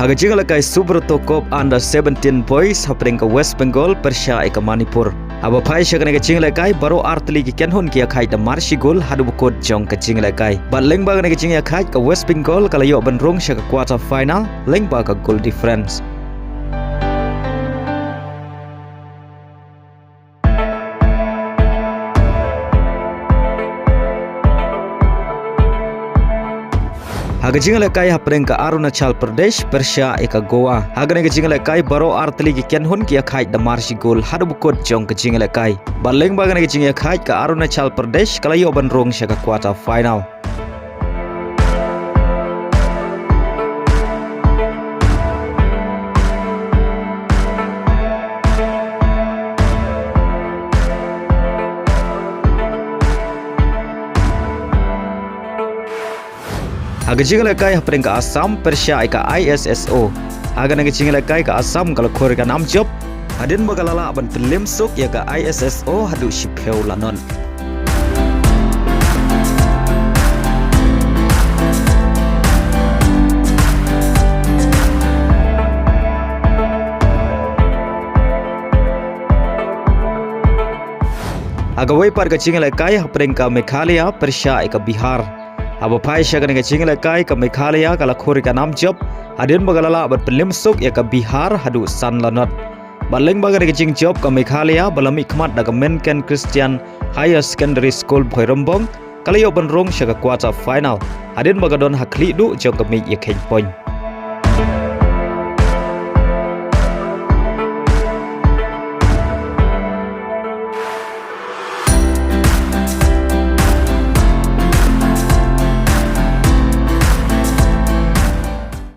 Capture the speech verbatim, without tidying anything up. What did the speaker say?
Ha ka jingïalehkai Subroto Cup Under seventeen Boys hapdeng ka West Bengal pyrshah ïa ka Manipur. Haba phai sha kane ka jingïalehkai baroh artylli ki kynhun ki ïakhaid da mar shi gol haduh ba kut jong ka jingïalehkai. Bad lyngba kane ka jingïakhaid ka West Bengal ka la ïoh ban rung sha ka quarter final lyngba ka goal difference. Ha ka jingïalehkai hapdeng ka Arunachal Pradesh pyrshah ïa ka Goa. Ha kane ka jingïalehkai baroh artylli ki kynhun ki ïakhaid da mar shi gol haduh ba kut jong ka jingïalehkai. Bad lyngba kane ka jingïakhaid ka Arunachal Pradesh ka la ïoh ban rung sha ka quarter final. Ha ka jingïalehkai hapdeng ka Assam pyrshah ïa ka I S S O. Ha kane ka jingïalehkai ka Assam ka la khur ïa ka nam jop hadien ba ka la lah ban pynliem suk ïa ka I S S O haduh shiphew la not. Ha kawei pat ka jingïalehkai hapdeng ka Meghalaya pyrshah ïa ka Bihar. Haba phai sha kane ka jingïalehkai ka Meghalaya ka la khur ïa ka nam jop hadien ba ka la lah ban pynliem suk ïa ka Bihar haduh san la not. Bad lyngba kane ka jingjop ka Meghalaya ba la mihkhmat da ka Mynkyan Christian Higher Secondary School Bhoirymbong ka la ïoh ban rung sha ka quarter final hadien ba ka don ha khlieh duh jong ka miej ïakheiñ point.